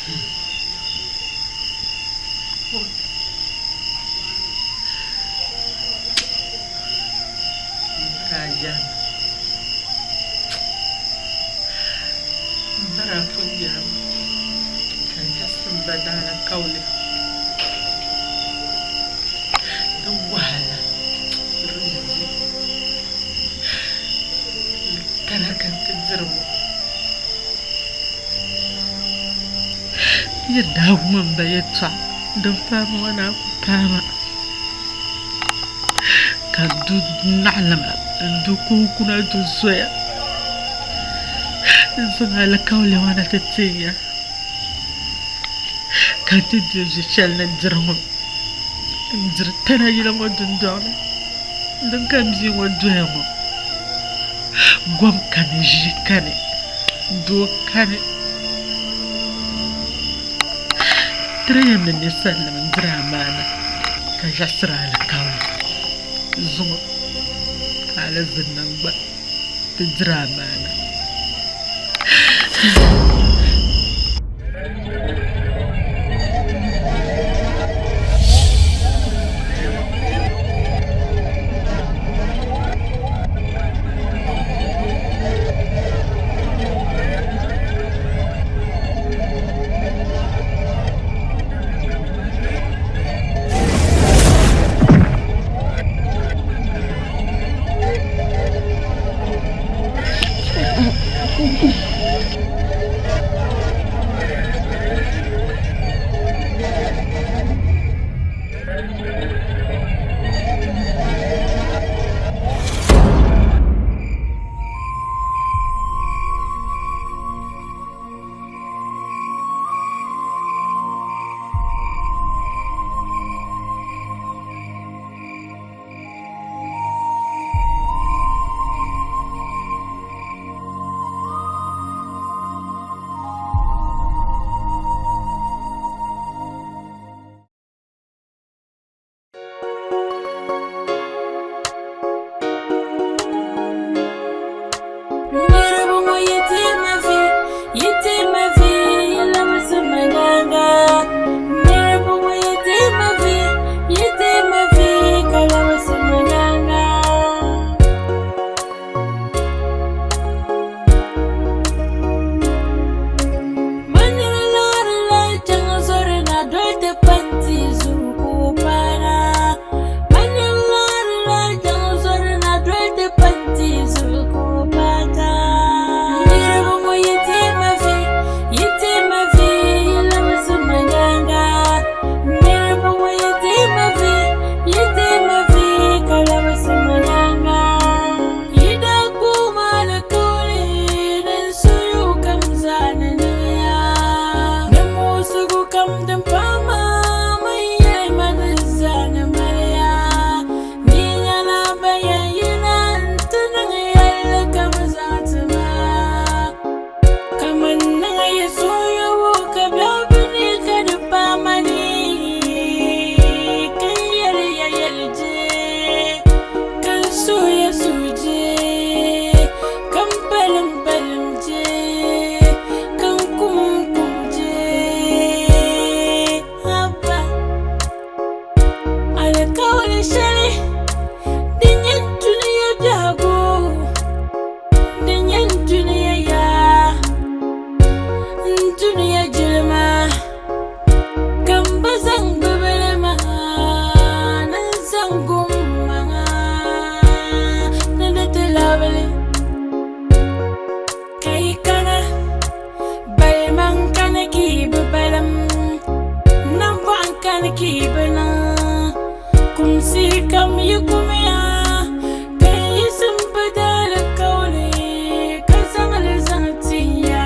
M bara a pun yɛli ma ka n yiɣisi m ba daalikauli di wahala di vi ni kana ka n ti diri ŋɔ. Yi daa wum m ba yɛtɔɣa din paai ma ŋɔ daa ku paai ma ka n du naɣilima n-du kunkuna du zoya n-zaŋ alikauli ŋɔ na ti tin ya ka n ti be vi shɛli ni diri ŋɔ n-diri tana yili ŋɔ dundɔŋ ni din ka m bia ŋɔ doya ŋɔ gom kani ʒii kani doo kani Ti di yɛn ni ninsalinima n-diri amaana ka yiɣisiri alikauli zuŋɔ ka alizinnim gba ti diri amaana. Niriba ŋɔ yi ti ma vi, yi ti ma vi, yi labisi ma nyaaŋa. Niriba ŋɔ yi ti ma vi, yi ti ma vi, ka labisi ma nyaaŋa. Manira laɣiri la chaŋ zɔri na doli ti panti zuɣu ka o paana. Manira laɣiri la chaŋ zɔri na doli ti panti zuɣu ka o paata. Niriba ŋɔ yi ti ma vi, yi ti ma vi, yi labisi ma nyaaŋa. Niriba ŋɔ yi ti ma vi, yi ti ma vi, ka labisi ma nyaaŋa. Yi daa gbuui ma alikauli din suhu kam zaa ni niŋya. Ni muɣisigu kam din paai ma, man yɛli ma di zaa ni maliya. Yi nyɛla ban yɛn yina nti niŋ yɛlli kam zaŋ ti ma. Kaman niŋ yi suhuyubu ka biɛɣu bini ka di paai ma ni, ka n yɛli ya yɛli je, ka n suhi ya suhu je, ka m balim balim je, ka n kum kum je. Haba! Alikauli shɛli din nyɛ dunia biɛhigu. Din nyɛ n dunia yaa, n dunia jilima, ka m ba zaŋ gbibili ma ni n zaŋ gu m maŋa ni di ti labili. Ka yi kana, balima n-kani ka yi bi balim, nambɔɣu n-kani ka yi bi niŋ. Kumsi kam yi kumiya, ka n yiɣisi m-bi daalikauli, ka zaŋ li zaŋ ti ya.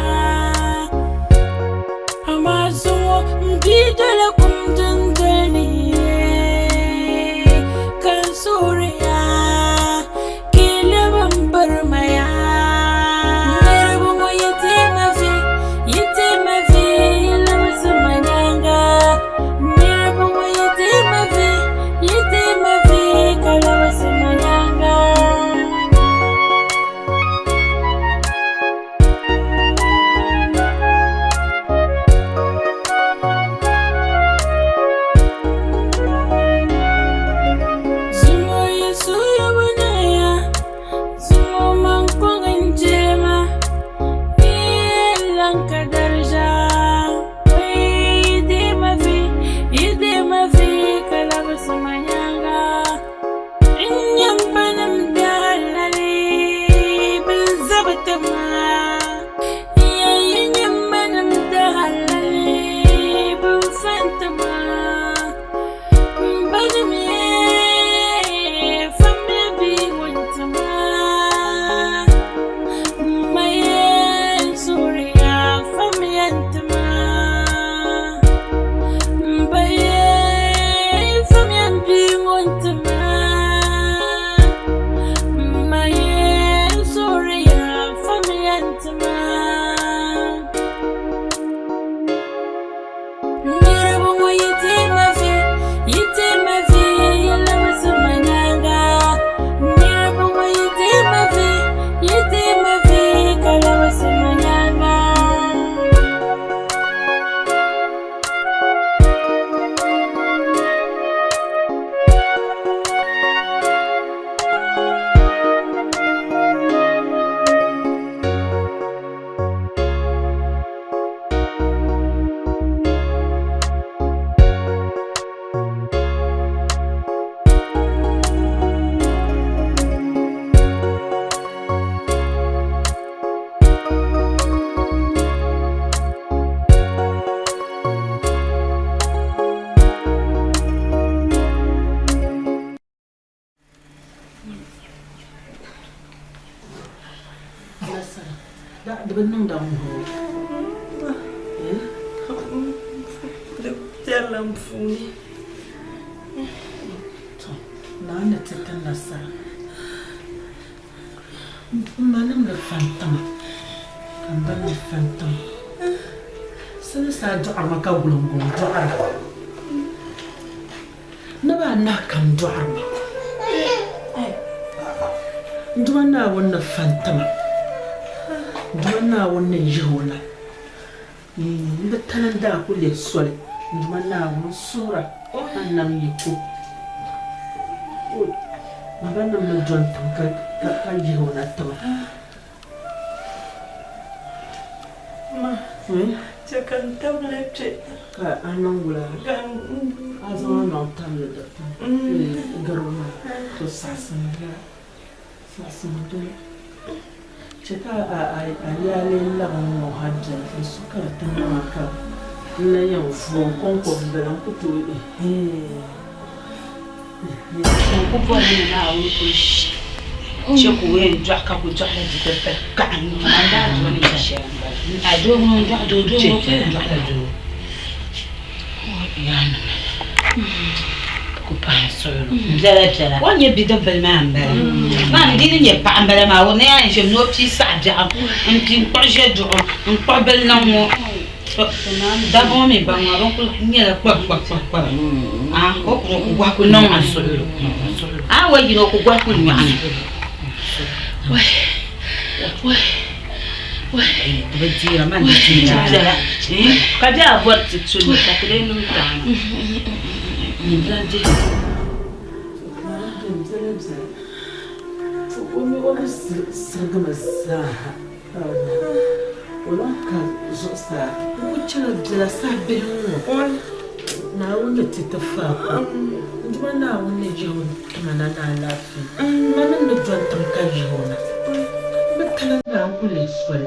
bi niŋda ŋ-ŋɔ? Di piɛlila m puuni. Tɔ! Naa ni ti ti nasara. M ma nim ni fantima, ka m ba mi fantima. Silimiinsi a dɔɣiri ma ka Guliŋguŋ dɔɣiri ma. Naba anahi ka n dɔɣiri ma. N Duuma Naawuni ni fantima. N Duuma Naawuni ni yihi o na. M bi tani n daa ku leei soli. N Duuma Naawuni, n suhira a ni nam yiko. M ba nim ni dɔni tiŋ ka yihi o na ti ma. Ma, chɛ ka n tabili kpe. Ka a niŋ wula? A zaŋ a maŋ tabili dikpuni garibu maa, to saɣisimi doli, saɣisimi doli. Chɛ ka a yaali labi n-ŋɔ ha beni, di su ka di ti niŋ a ka n na yɛn vuo n kɔŋko m-bala, n ku tooi ɛhɛɛn. N ku bɔri mi ni Naawuni kul chɛ ka o yɛn dɔɣi ka ku dɔɣila bidibbil kaɣim kaman daa doo ni nyɛ shɛli m-bala. A doo ŋun dɔɣi doo, doo ŋɔ kul yɛn dɔɣila doo. O yaanima ku pahi suɣilo biɛla biɛla. O ni nyɛ bidibbil maa m-bala maa mi di ni nyɛ paɣa m-bala maa o ni yaa yɛn shɛm ni o pii saɣibiɛɣu m-pii n-kpuɣi ʒe duɣu n-kpuɣi bili niŋ ŋɔ. Dabba ŋɔ mi baŋ maa bɛ kuli nyɛla kpab kpab kpab kpab a o kuri o ku gɔhi kuli niŋ ma suɣulo a wai yino o ku gɔhi kuli nyɔɣu ni bi deera man di deera ka bɛ a bɔri ti tuli ka ti lee niŋ taana O mi sirigimi zaaha. O lahi ka zuɣusaa n-ku chana biɛla saha bihi ŋ-ŋɔ. Naawuni ni ti ti faako. N Duuma Naawuni ni yihi o ti ma na ni alaafee. Manim ni doli tiŋ ka yihi o na. M bi tali n-daa n-ku leei soli.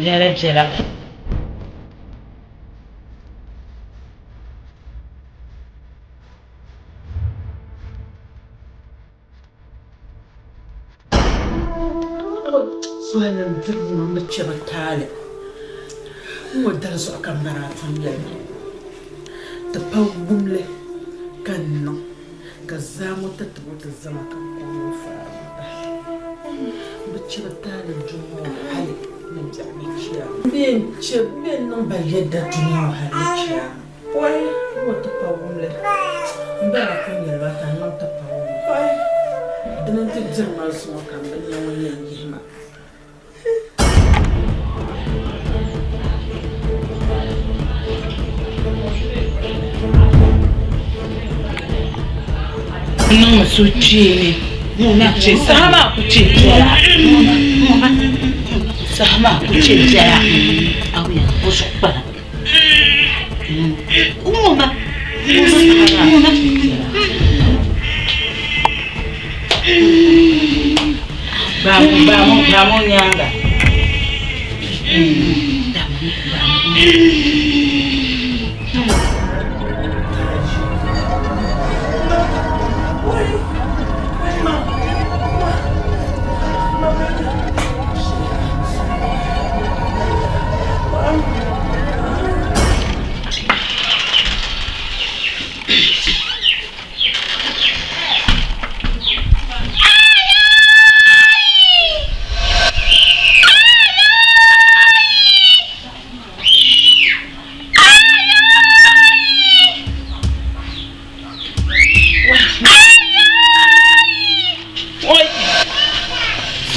Viɛla viɛla. Soli n diri ŋɔ ni chɛ bi taali n ŋɔ dali zuɣu ka m ma daa pun yɛli ma ti pa wumli ka n niŋ ka zaa ŋɔ ti tib o ti zama ka kɔŋ o faari ŋɔ bahi. Bɛ chɛ bɛ taali dunia ŋɔ hali ni biɛɣu ni chiyaama. Bɛ yɛn chɛ, bɛ yɛn niŋ ba yɛda dunia ŋɔ hali ni chiyaama. Pɔi ŋɔ ti pa wumli, m ba daa pun yɛli ba ka n niŋ ti pa wumli. Dini n-ti diri ma zuŋɔ ka m bi nya ŋun yɛn yihi ma. Niŋmi suhukpeeni saha maa ku chɛ biɛla saha maa ku chɛ biɛla o zuɣu kpana Gbaami o nyaaŋa.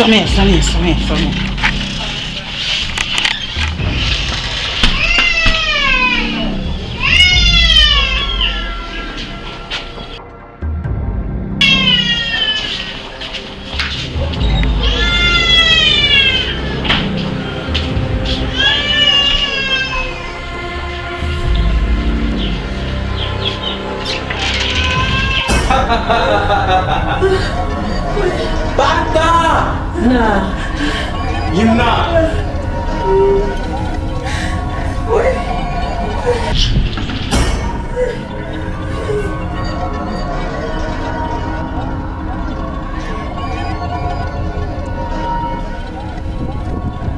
Somiya, somiya, somiya, somiya. Paɣanta! Naa! Yim naa!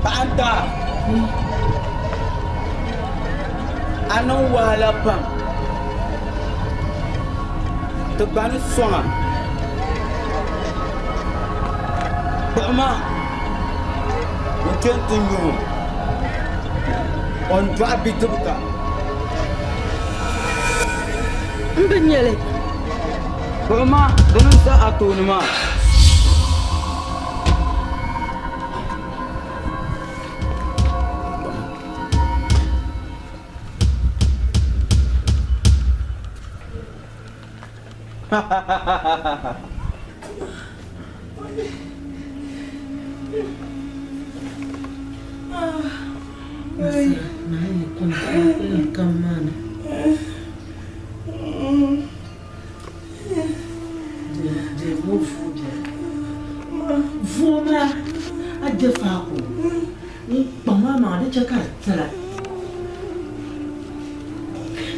Paɣanta! A niŋ wahala pam. Ti gba ni sɔŋ a. Kpuɣima n-kpe nti nyu o, o ni dɔɣi bidibiga. M bi nya li. Kpuɣima dini n-za a tooni maa.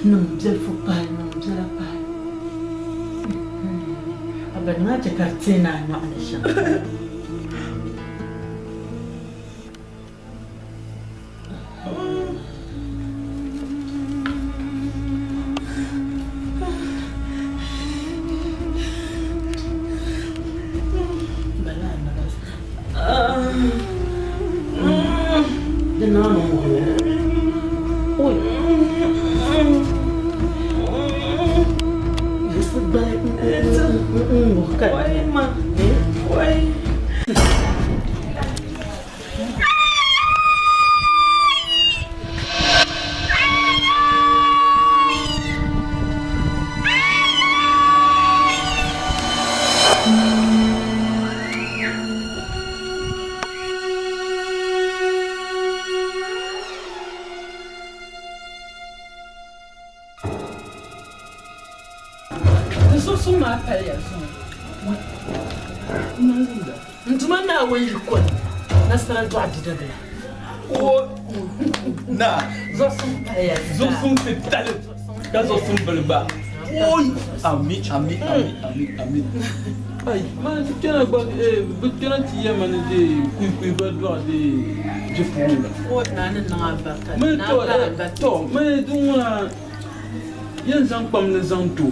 Niŋ biɛlifu pahi, niŋ biɛla pahi. A ba niŋ a chɛ ka di teei ni a nyɔɣu ni shɛm. Di niŋ a ni ŋuhi Yiɣisi gbali n-ŋuhi ka di Di zuɣusuŋ maa paliya zuŋɔ. N Duuma Naawuni yiko ni nasara dɔɣi bidibila. Naa, Zuɣusuŋ paliya zaa. Zuɣusuŋ titali ka zuɣusuŋ bili gba. Oi! Ami, ami, ami, ami, ami. Ai, ma ti kpɛna gba, eh, bi kpɛna ti yɛma ni de kuikui gba dɔɣi de bipuɣinga la. O naa ni niŋ alibarika, Mini naa to, ka eh, alibarika. to, mini di ŋuna yɛn zaŋ kpam ni zaŋ ti o.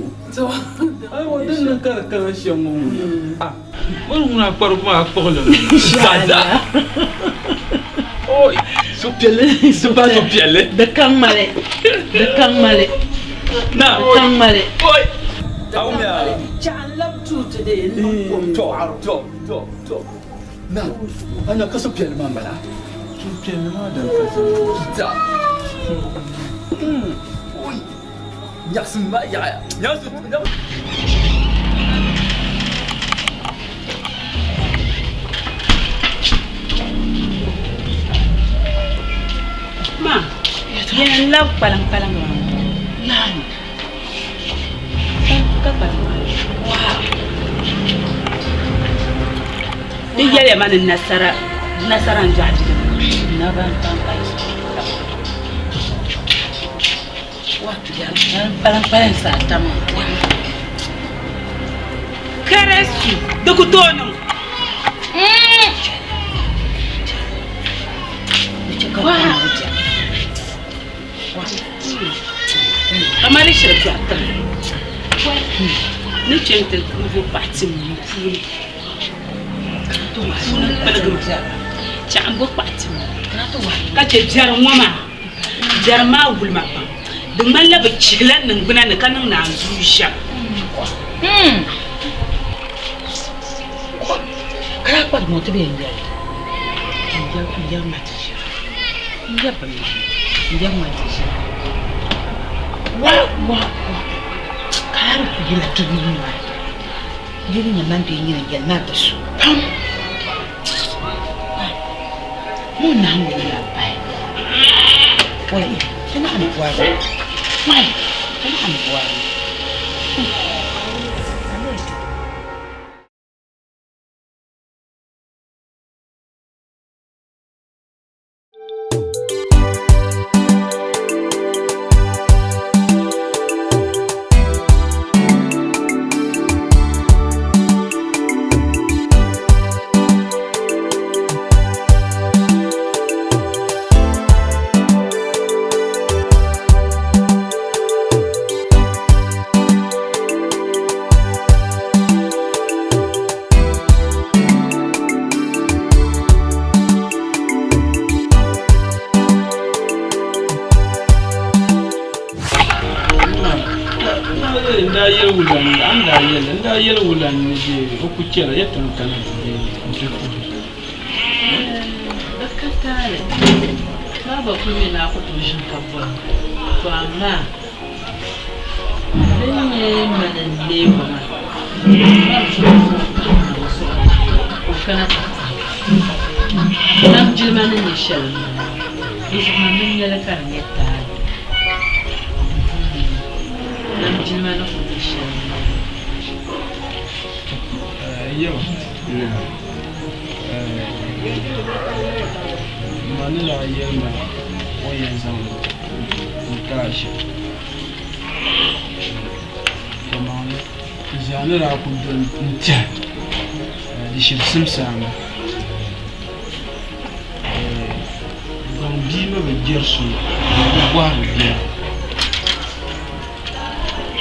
Aiwa, din niŋ ka di kana shɛm ŋɔ ŋuna. Ah, mini ŋuna kparigu maa kpuɣili mi zaa. Oi, suhupiɛlli, di ba suhupiɛlli. Di ka ŋmali, di ka ŋmali, Na, di ka ŋmali. Oi, Di ka ŋmali. Chɛɣu n-labi tuui ti dee n-niŋ kom To, bɔɣiri. to, to, to. Na, a nya ka suhupiɛlli maa m-bala? Suhupiɛlli maa din ka zaa. Da. Oi, nyaɣisim maa yaɣiya. Nyaɣisim, nyaɣisim. Ma, yɛn n labi kpalaŋ kpalaŋ maa. Laani. Ka kpalaŋ maa. Wow. Di yɛliya ma ni nasara nasara n dɔɣi bidibga. Naba n kpaŋ kpaŋ. Kɛrɛsu di ku tooi niŋ. Kamani shiri biɛri tiŋa ni chɛ nti vo paɣa tim puuni puuni piligim chɛɣu n bo kpaɣa tim ka chɛ biɛri ŋɔ maa Biɛrim maa wuli ma pam. Di ŋmanila bɛ chihila niŋgbuna ni ka niŋ naanzuu ʒiɛm. Ka daa kpari ŋɔ ti bee n-yɛli, N-yɛri ma ti ʒira, n-yɛri bɛ maŋ, n-yɛri ma ti ʒira. Wa, wa, wa, ka daa bi kuli yila ti yuli maa. Yuli nyɛ man bee nyini n-yɛli maa ti su pam. Mo nahingu nyɛla bahi. Wai, ti naɣ ni bɔri. Wai, ti naɣ ni bɔri. daa yɛli n daa yɛli wula ni je o ku chɛla ya tiŋ kana ti je n-ti puhi. Di ka taali. Baaba kuli mi ni a ku tooi ʒini ka bɔri. To amaa din nyɛ mani n-leeg o maa, m bɔri ni o kahi ma o zuɣu ni ka o kana ti puhi. Nam jilima ni nyɛ shɛli m-bala. Di zuɣu man bi nya li ka di nyɛ taali. Nam jilima ni kuli nyɛ shɛli m-bala. Yɛm ma ni daa yɛli ma o ni yɛn zaŋ n-ti a shɛm. Yɛlimaŋli ti zaa ni daa kuli doli n-tɛhi di shiri simsi a mi. Zaŋ bia mi bi jɛri so ni bi bɔhiri bia.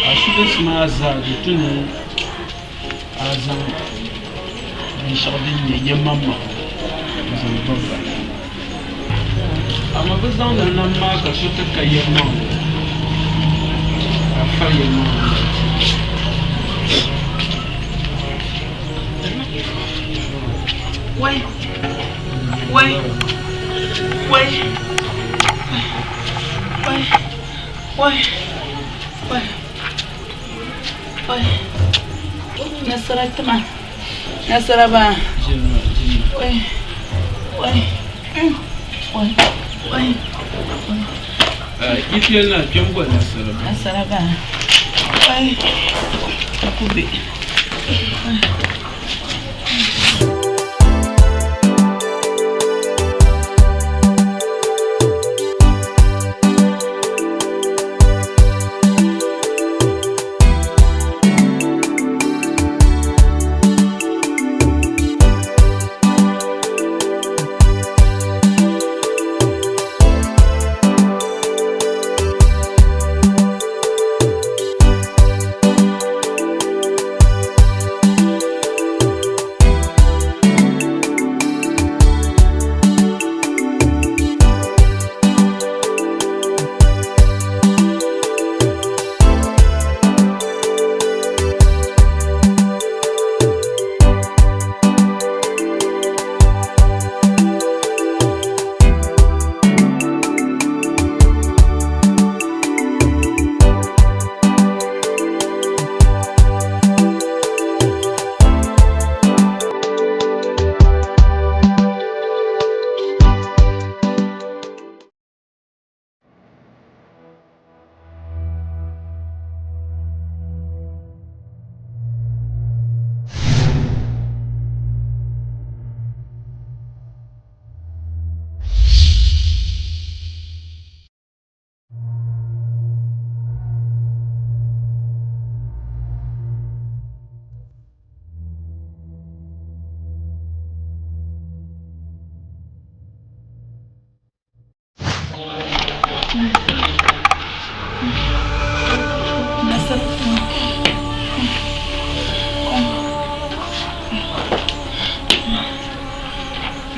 A sulinsi maa zaa di tu ni a zaŋ binshɛɣu din nyɛ yɛlimaŋmaŋ n-zaŋ gbubi ba. Amaa bɛ zaŋdi nam maa ka so ti ka yɛlimaŋli, ka fa yɛlimaŋli maa ti. Wai! Wai! Wai! Wai! Wai! Wai! Wai! Nasara tima. Nasara ba. Wai! Wai! Wai! Wai! Ifiɛl na kpɛm gba nasara ba. Nasara ba. Wai! Akube. Wai!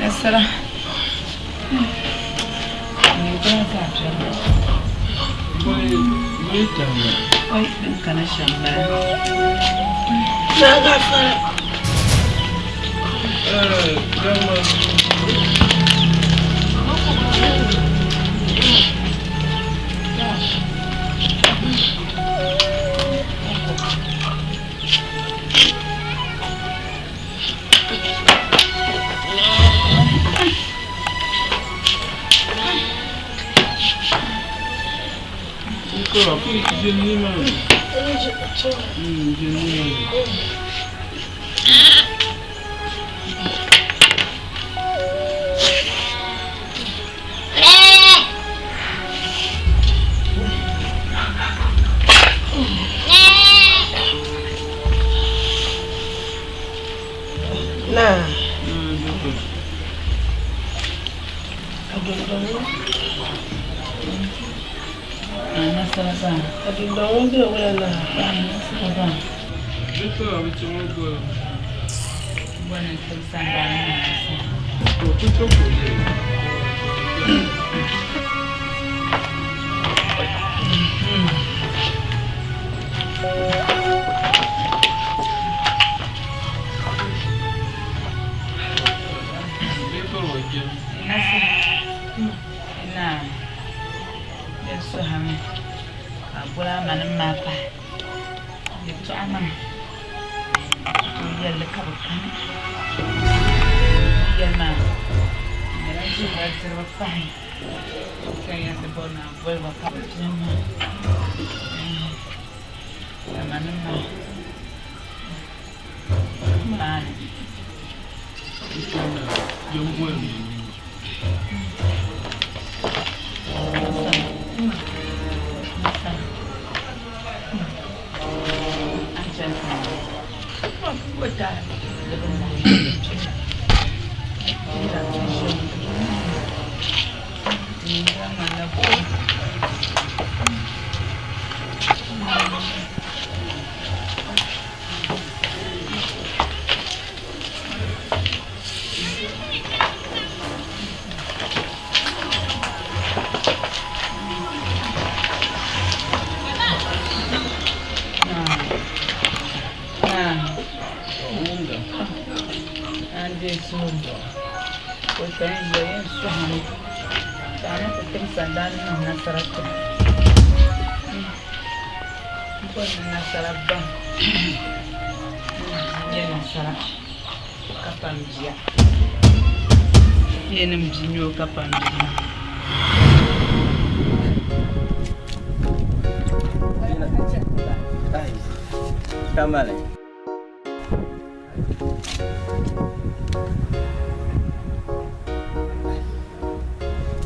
Nasara. Oi, din kana shan bala. Na gafara. Naa. A dundɔŋ ŋɔ be wula naa? boli a manim maa pahi yɛltɔɣa maa ka o yɛli li ka bɛ kani. O yɛli maa di nyɛla zuɣula diriba pahi ka yɛn ti bɔri ni a boli ba ka bɛ beni maa. A manim maa maani. Ka pam bia yɛn bia nyɛ o ka pam bia. Tamale.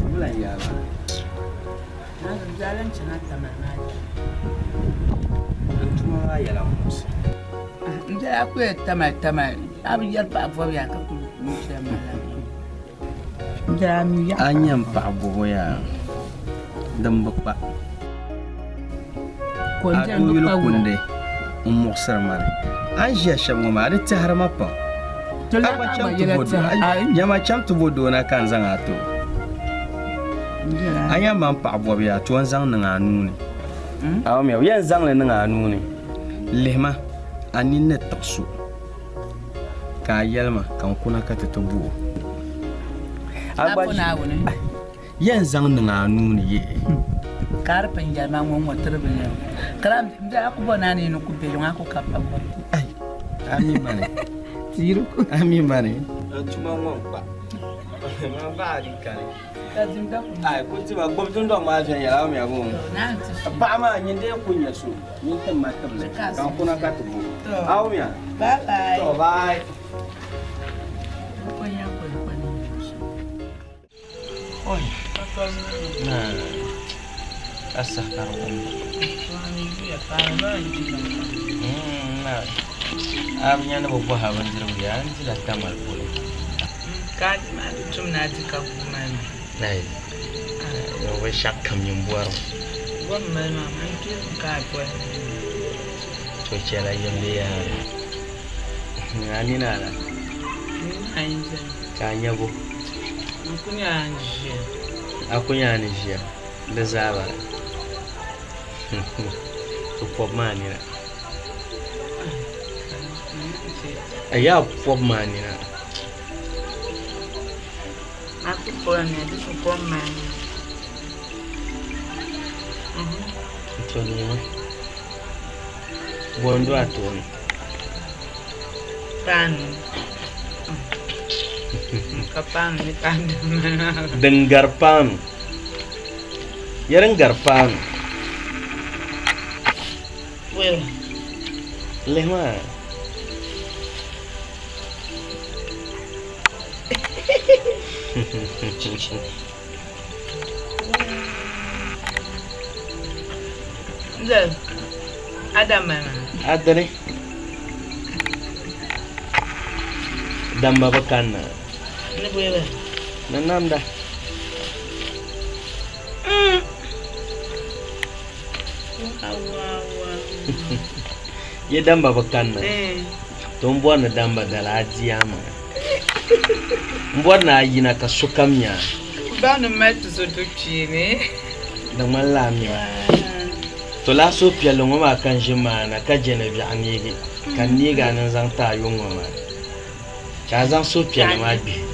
Wula yaaba. N tuma maa yɛla muɣisi. N biɛla ku yɛli tamali tamali a bi yɛri paɣa bɔbu yaa ka kuli shɛli mali n biɛla mi yaɣa. A nya n paɣa bɔbu yaa din bi kpa. A doo yuli kundi n muɣisiri ma ni. A ni ʒiya shɛm ŋɔ maa di tɛhiri ma pam. A gba chaŋ ti bo doo nyama chaŋ ti bo doo na ka n zaŋ a ti o. A nya man paɣa bɔbu yaa to n zaŋ niŋ a nuu ni. A mi yɛn zaŋli niŋ a nuu ni. Lihima, a nini ni tiɣi so, ka a yɛli ma ka n kuna ka ti ti bo o. A gba yɛn zaŋ niŋ a nuu ni yee. Ka a di pun yɛli ma ŋɔ ŋɔ tiri bi lɛm. Ka a bi a ku bo naa ni ni ku be yiŋa a ku ka pa bɔbu. Ai, a mi mani. A mi mani. N tuma ŋɔ n-kpa. Man baɣa di kani. Ai, ku ti ba gbubi dundɔŋ maa viɛnyɛla, a mi a bo. Paɣa maa nyin dee ku nya so, nyin tim ma tibili ka n kuna ka ti bo. A mi a? To, bye. Oi. Na. Ka saha ka di wumda. Na. A bi nya ni bi bɔhi a bindirigu yaa, n dila tamali polo. Ka a di maa di tum ni a di ka guui mali ma. Ai, binshɛɣu kam nyin bɔrimi. Gom mali maa, man kpirimi ka a bɔli. To chɛla yim di yaa. A nini a la? Nini a n-ʒiya. Ka a nya bo? N ku nya a ni ʒiya. A ku nya a ni ʒiya? Di zaa bala. Ti pɔbi ma a nina. A yaa pɔbi ma a nina. A ku pɔbi a nina, di ku pɔbi ma a nina. To neemi. Bo n-do a tooni? Paanu. Ka paanu ni paanu Din gari paanu. Ya din gari paanu. Well. Lihi maa. Nzali, Adam mali maa. A dini. Damba bi kanna. Ni bɔya. Ni namda. Yi damba bi kanna. To n bɔri ni damba dali a di a maŋa. N bɔri ni a yina ka sokam nya a. Ba ni mali ti so du kpeeni. Di ŋmanila a mi. To laa suhupiɛlli ŋɔ maa ka n ʒi maana ka je ni biɛɣu neegi, ka n neegi a ni n-zaŋ ti a yuŋ ŋɔ maa, ka a zaŋ suhupiɛlli maa gbihi.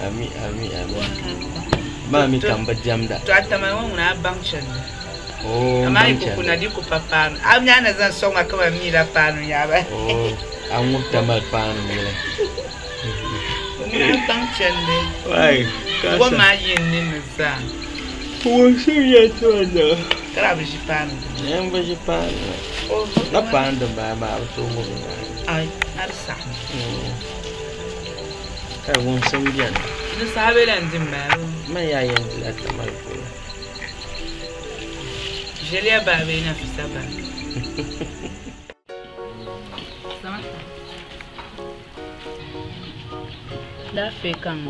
Ami, ami, ami. Maa mi ka m bi diɛmda. To a tamali ŋɔ ŋuna a baŋ chandi. Oo, n Amaa baŋ yi ku chandi. kuna di ku pa paanu. A mi a ni zaŋ sɔŋ ma ka ma mi la paanu yaaba. Oo, a ŋubi tamali paanu yili. Ŋuna a baŋ chandi. Wai, ka Gom sa. maa yi n ninni zaa. Wumsim yɛltɔɣa zaa. Ka daa bi ʒi paanu dini. N bi ʒi paanu maa. Na paanu din bala maa a bi tooi ŋubi naai. Ai, a di saɣim. Ka wumsim beni. Di saha bee lan di m-bala bee? Man yaa yɛn dila tamali polo. Ʒiɛliya baa bee Nafisa baa? Laafee ka n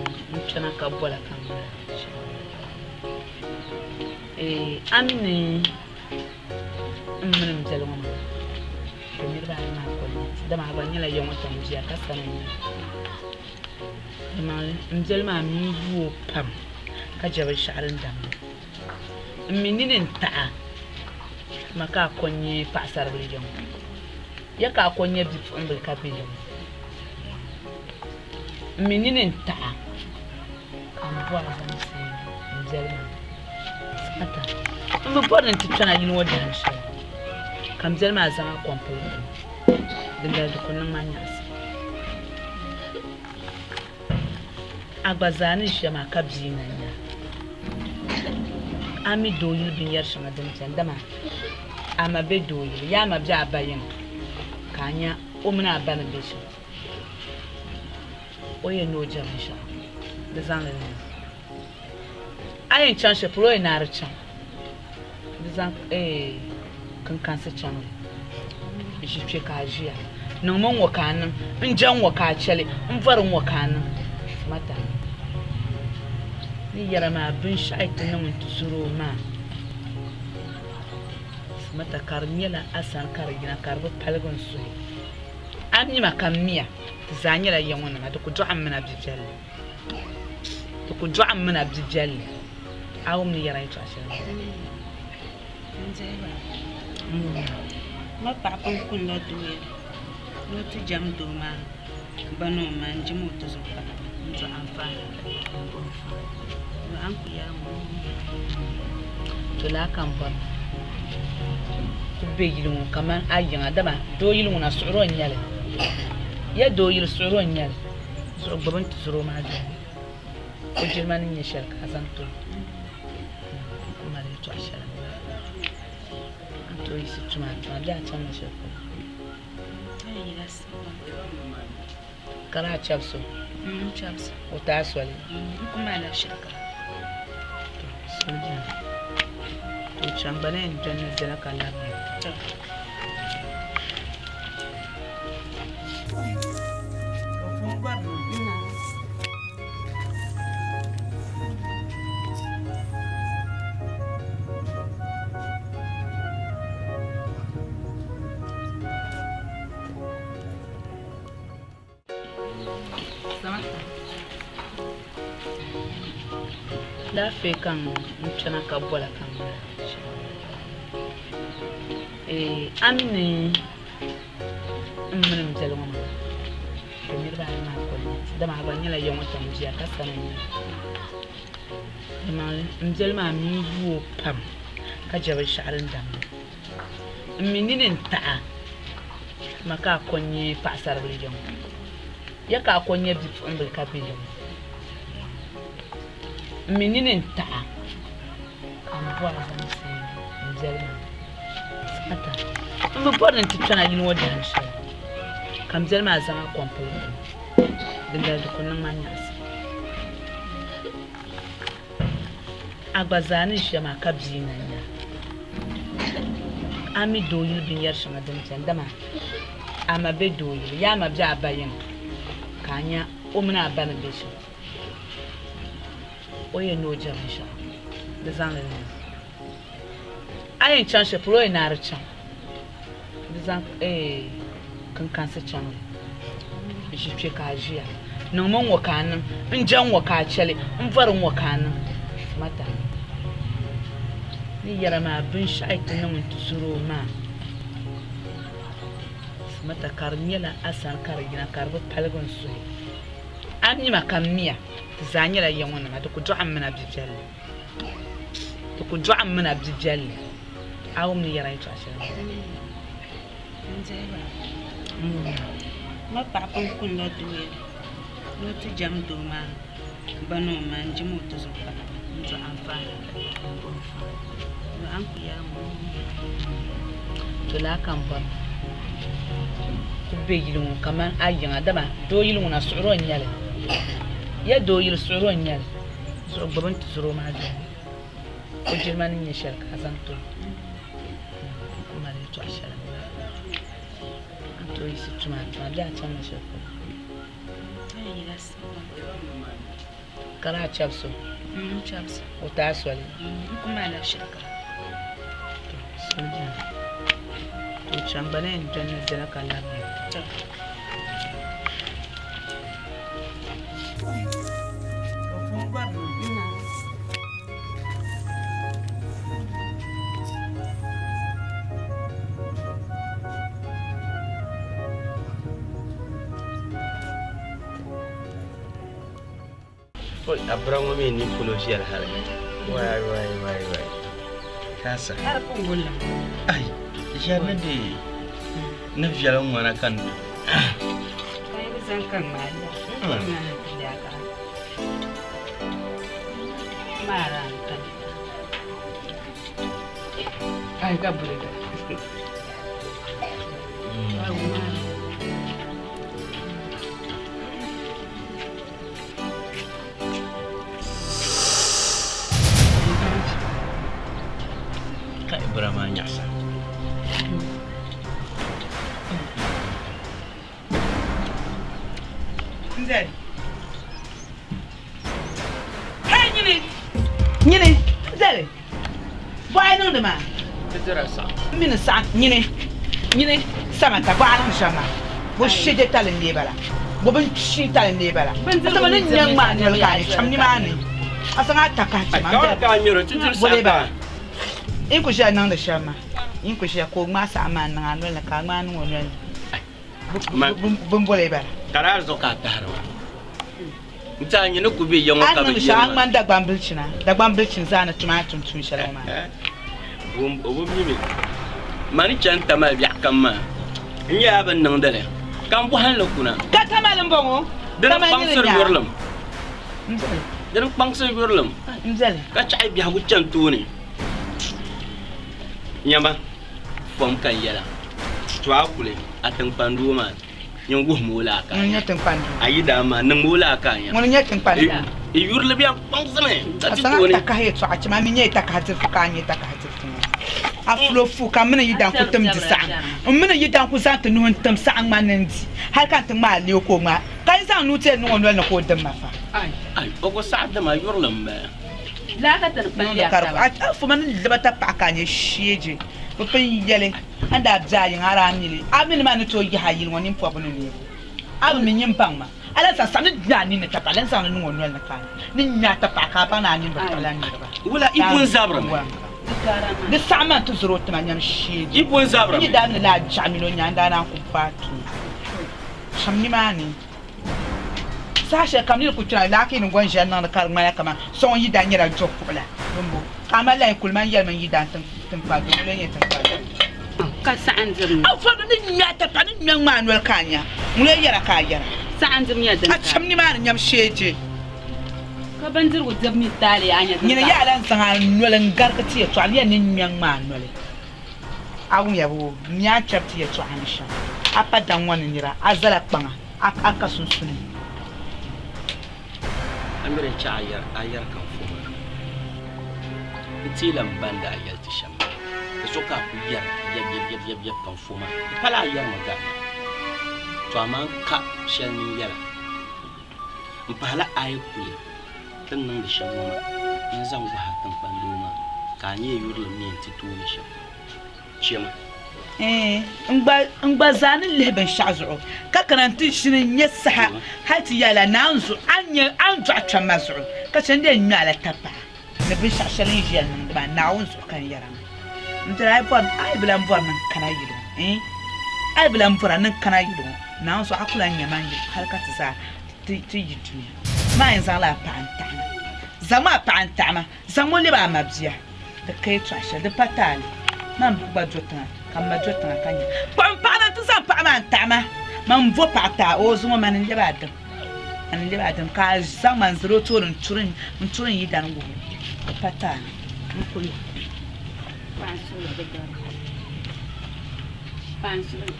kpɛna ka bola ka n mali a mi ni n mini n biɛli ŋɔ maa bɛ niriba ayi maa kuli nyɛ ti dama a gba nyɛla ya ŋɔ tiŋ bia ka sani n nyɛ n biɛli maa mi yuo pam ka je binshɛɣu din damdi n mi nini n taɣa ma ka a ko n-nyɛ paɣisaribila ya ŋɔ ya ka a ko n-nyɛ bipuɣimbila ka be ya ŋɔ n mi nini n taɣa ka n bɔri zaŋ ti n biɛli maa ata n bi bɔri ni n ti kpɛna yili ŋɔ dahin shɛli ka n biɛli maa zaŋ a kɔmpili dindali di ku niŋ ma nyaɣisim a gba zaa ni ʒiya maa ka bia na nya a mi doo yili binyɛri shɛŋa din beni dama a ma be doo yili yaa ma be a ba yiŋa ka a nya o mini a ba ni be shɛm o yɛn ni o je binshɛɣu di zaŋ li niŋ a yɛn chaŋ shɛli polo o yɛn naai di chaŋ di zaŋ kinkansi chaŋ li ʒi kpe ka a ʒiya niŋmi n-ŋɔ ka a niŋ n je n-ŋɔ ka a che li n bɔri n-ŋɔ ka a niŋ mata ni yɛra maa binshɛɣu yi ti niŋ nti zuri o maa mata ka di nyɛla a sani ka di yina ka di bi paligi n suhi a mi ma ka m miya ti zaa nyɛla ya ŋɔ nima di ku dɔɣim mi na bibiɛlli di ku dɔɣim mi na bibiɛlli a wum ni yɛra yɛltɔɣa shɛli maa. Ma paɣa pun kunila doo yɛli ni o ti jɛm doo maa ba ni o ma n-jɛm o tizuɣu paɣa n-dɔɣi anfaani. A ni ku yɛli ŋɔ. To laa ka m bɔri ku be yili ŋɔ kamani a yiŋa dama doo yili ŋuna suɣuro n-nyɛ li. Ya doo yili suɣuro n-nyɛ li. Zuɣu gbubi n tizɔro maa doli. O jilima ni nyɛ shɛli ka a zaŋ ti o. Ku mali yɛltɔɣa shɛli m-bala. A ni tooi yiɣisi tum a tuma bee a chaŋla shɛli polo? Ka daa chɛbisi o? O ti a soli? To, soli beni. To chaŋ gba na yɛn doli ni biɛla ka labina. Laafee ka n kpɛna ka bola ka n A mi ni n mini n biɛli ŋɔ maa bɛ niriba ayi maa kuli nyɛ ti dama a gba nyɛla ya ŋɔ tiŋ bia ka sani n-nyɛ li. M biɛli maa mi yuo pam ka je binshɛɣu din damdi. M mi nini n-taɣi ma ka a ko n-nyɛ paɣisaribila ya ŋɔ. Ya ka a ko n-nyɛ bipuɣimbila ka be ya ŋɔ. M mi nini n-taɣi ka m bɔri zaŋ ti m biɛli maa. Ata, m bi bɔri ni n ti kpɛna yili ŋɔ dahin shɛli ka m biɛli maa zaŋ a kɔmpili dindali di ku niŋ ma nyaɣisim. A gba zaa ni ʒiya maa ka bia na nya a mi doo yili binyɛri shɛŋa din beni dama a ma be doo yili yaa ma be a ba yiŋa ka a nya o mini a ba ni be shɛm o yɛn ni o je binshɛɣu di zaŋ li niŋ a yɛn chaŋ shɛli polo o yɛn naai di chaŋ di zaŋ kinkansi chaŋ li ʒi kpe ka a ʒiya niŋmi n-ŋɔ ka a niŋ n je n-ŋɔ ka a che li n bɔri n-ŋɔ ka a niŋ mata ni yɛra maa binshɛɣu yi ti niŋ nti zuri o maa mata ka di nyɛla a sani ka di yina ka di bi paligi n suhi. A mi ma ka m miya, ti zaa nyɛla ya ŋɔ nima, di ku dɔɣim mi na bibiɛlli. Di ku dɔɣim mi na bibiɛlli. A wum ni yɛra yɛtɔɣa shɛli maa? N wum ya. Ma paɣa pun kunila doo yɛli ni o ti jɛm doo maa ba ni o ma n-jɛm o tuzuɣu paɣa n-dɔɣi anfaani Yo a ni ku yɛli ŋɔ. To laa ka m bɔri ku be yili ŋɔ kaman a yiŋa dama doo yili ŋuna suɣiro n-nyɛ li. Ya doo yili suɣiro n-nyɛ li. Zuɣu gbubi n tizɔro maa doli o jilima ni nyɛ shɛli ka a zaŋ ti o. N ku mali yɛtɔɣ shɛli m-bala. A ni tooi yiɣisi tum a tuma bee a chaŋla shɛli polo? Ka daa chɛbisi o. O taai soli. To, soli beni. Ka o chaŋ gba na yɛn doli ni dina ka labina. Oi, a bira ŋɔ mi nini polo viɛli hali. Wai wai wai wai. Kaasa. Ai, ʒiɛri ni di ni viɛli ŋ-ŋɔna ka n Kai bira maa nyaɣisa. Nzali. Hey nyini! Nyini! Nzali! Bɔɣa niŋdi maa. Ti dira saɣim. M mi ni saɣim nyini nyini samanta bɔɣa niŋdi shɛm maa. Bɔ shɛje tali n-lee bala. Bɔ binshii tali n-lee bala. Asama ni nya ŋmaa noli ka a ni cham nimaani. A zaŋ a takahi ti ma n-diri bɔ lee bala. N ku ʒiya niŋdi shɛm maa. N ku ʒiya ka o ŋmaai saɣim maa n-niŋ a noli ni ka a ŋmaai niŋ o noli ni. Bimbo lee bala. Ka daa zuɣu ka a tahiri ma. N ti a nyini ku be ya ŋɔ ka bi yɛli ma. A ni ŋmani Dagbaŋ bilichina, Dagbaŋ bilichini zaa ni tuma a tum tuun shɛli ŋɔ maa. O bi mi mi. Mani chani Tamale biɛɣu kam maa, n nyɛla bɛ ni niŋdi li ka m bɔhim li kuna. Ka Tamale m-bɔŋɔ? Di ni kpaŋsiri yurilim. Di ni kpaŋsiri yurilim ka chaɣi biɛhigu chani tooni. Nyama, fom ka n yɛla. To a kuli a tiŋkpandoo maa. Nyin wuhimi o la a ka Ŋuni n-nyɛ tiŋkpandoo? A yidaan maa, niŋmi o la a ka nya. Ŋuni n-nyɛ tiŋkpandoo? I yurili bɛn kpaŋsimi ka A ti zaŋ a tooni. takahi yɛtɔɣa chɛ ma, a mi nyɛ takahi dirifu ka a nyɛ takahi dirifu ŋɔ. A fulo fu ka m mini yidan ku tim di saɣim. M mini yidan ku zaŋ ti nuhi n-tim saɣim ŋmani ni n-di, hal ka n ti ŋmaai leei ka o ŋmaai, ka yi zaŋ nuu ti yɛn niŋ o noli ni ka o dim ma fa. Ai, o ku saɣi dim a yurili m-bala. Niŋdi ka di ku a fo ma ni libata paɣa ka a nyɛ sheeji. Bɛ pun yɛli A ni daa be a yiŋa, a daa mi li. A mi ni maa ni tooi yihi a yili ŋɔ nini pɔbigu ni neebu. A bi mi nyin baŋ ma. A lan zaŋ saɣim ni nya a nini tapaɣa, lan zaŋ li niŋ o noli ni ka a ni nya a tapaɣa ka a baŋ ni a nini bi tiɣila niriba. Wula i pun zabirimi? Di saɣim ma nti zɔr o tima nyam sheegi. I pun zabirimi? N yi daa mi ni lala jaɣa min o nya, n daa naan ku bɔh a tuui. Cham nimaani. Saha shɛli kam nir ku kpɛna laakii ni gɔn ʒiya niŋdi ka di ŋmana kaman so ŋun yidan nyɛla duɣu kuɣu la bimbo. Ka a mali lahi kuli man yɛlimi n yidan tiŋkpa doo ŋun lee nyɛ tiŋkpa doo. Ka saɣindibu A fɔbi ni ŋme a tapaɣa ni ŋme ŋ-ŋmaai noli ka a nya ŋun lee yɛra ka a yɛra. Saɣindibu nyɛla din A cham nimaani nyam shee je. Ka bindirigu dibu mi taali yaa nyɛ din Nyini ka. yaa lan zaŋ a noli n-garigi ti yɛtɔɣa ni yɛn ni ŋme ŋ-ŋmaai noli. A wumya boo? M mi a ni kpɛri ti yɛtɔɣa ni shɛm. A pa daŋ ŋɔ ni nira, a zala kpaŋa, a ka sunsuni. A miri n-chɛ a yɛri ka n fo maa. N teela m ba ni daa yɛli ti shɛm maa. Di zuɣu ka a kul yɛri yɛbyɛbyɛbyɛb ka n fo maa. Di pala a yɛrimi gari ma. Tɔ amaa n ka shɛli ni n yɛla. M pahila a yi kuli ti ni niŋdi shɛm ŋɔ maa, n zaŋ gɔhi a tiŋkpandoo maa ka a nya yurilim ni yɛn ti tooni shɛm. Chɛ ma. Ɛɛn, n gba zaa ni lihi binshɛɣu zuɣu ka kana nti ʒini n-nya saha hal ti yɛli a naanzuɣu a ni nyɛ a ni dɔɣi kpɛm ma zuɣu, ka chɛ n-lee ŋme a la tapaɣa ni binshɛɣu shɛli n ʒiya niŋdi maa, Naawuni zuɣu ka n yɛra maa. M biɛla a yi bɔri a yi bi lan bɔri ni n kana yili ŋɔ, ɛɛn, a yi bi lan bɔra ni n kana yili ŋɔ, Naawuni zuɣu a ku lan nya ma n yili hal ka ti zaa. ti yi dunia. Maa yɛn zaŋla a paɣa n-taɣi ma. Zaŋmi a paɣa n-taɣi ma, zaŋmi o lebi a mabia. Di ka yɛtɔɣ shɛli, di pa taali. Man bi gba do tiŋa, ka m ma do tiŋa ka nya. Kpuɣim paɣa na nti zaŋ paɣa maa n-taɣi ma. Man m-bo paɣa taai o zuŋɔ, mani n-lebi a dim. Mani n-lebi a dim, ka a zaŋ ma n-zali o tooni n-turi n yidana wuhi o. Di pa taali. N kuli. Paɣa n-suhuri di gari. Paɣa n-suhuri.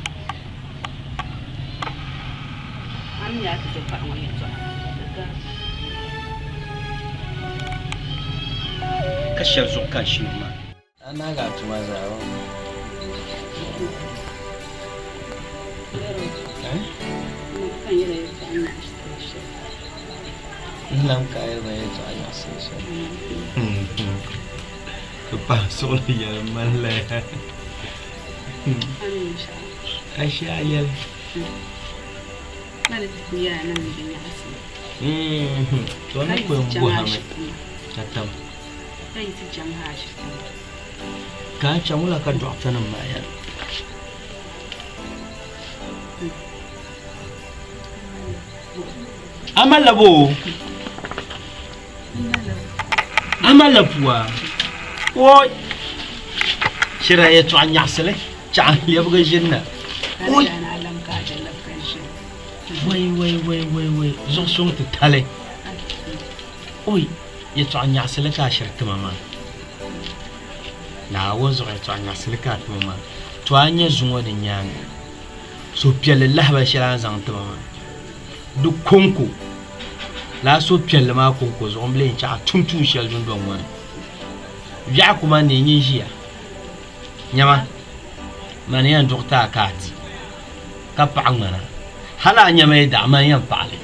A ni nya a ti zo paɣa ŋɔ yɛtɔɣa, di gari. Ka shɛli zuɣu ka n shiri maa. A naagi a tuma zaa o. N lam ka a yɛli ma yɛltɔɣa nyaɣisiri shɛli. Ti pahi suɣili yɛli malila ya. A shi a yɛli. To ni ku yɛn bɔhimi ka tam. Ka a chaŋ wula ka dɔɣita nim maa yɛli? A malila bo? A malila pua? Oi! Shira yɛltɔɣa nyaɣisili chaɣ n-lɛbigi ʒini na. Oi! Wai wai wai wai wai zuɣu suŋ ti tali. Oi! Yɛltɔɣa nyaɣisili ka a shiri tima maa. Naawuni zuɣu yɛltɔɣa nyaɣisili ka a tima maa. To a nya zuŋɔ di nyaaŋa suhupiɛlli lahibali shɛli a ni zaŋ tima maa di kɔŋko lala suhupiɛlli maa kɔŋko zuɣu m bi lee chaɣ a tum tuun shɛli dundɔŋ ŋɔ ni. Biɛɣu ku man neei nyin ʒiya. Nyama, mani yɛn duɣi ti a ka a di, ka paɣi ŋmana. Hal a nyama yi daɣi, mani yɛn paɣi li.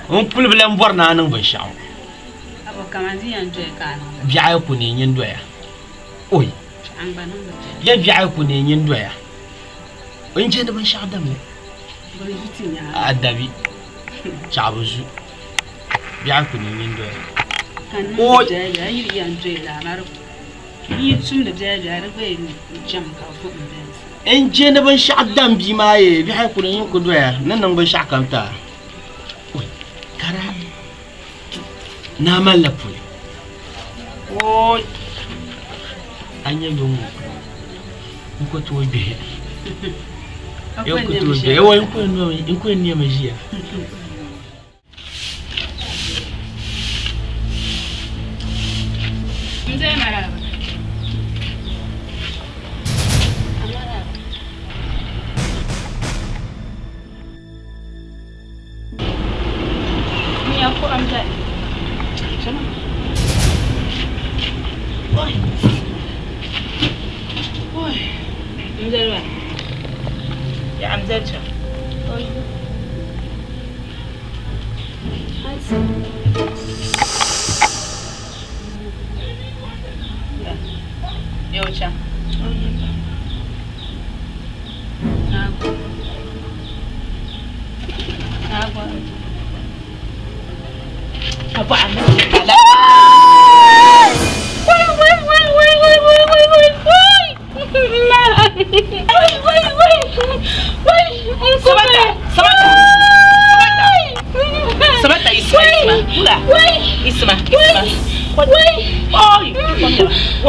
N kuli bi lan bɔri ni a niŋ binshɛɣu. Biɛɣu yi ku neei nyin doya. Oi! Ya biɛɣu yi ku neei nyin doya. N je ni binshɛɣu damli. A dabi, chaɣ bi zu. Biɛɣu yi ku neei nyin doya. Oi! N je ni binshɛɣu dam bia maa yee, biɛɣu yi ku neei nyin ku doya ni niŋ binshɛɣu kam ti a. Oi! Kara naa malila puli. Oi! A nya yuŋ ŋɔ n ku tooi gbihi. N ku tooi gbihi. Ewa n ku yɛn nɛmi ʒiya. Mzee maraba.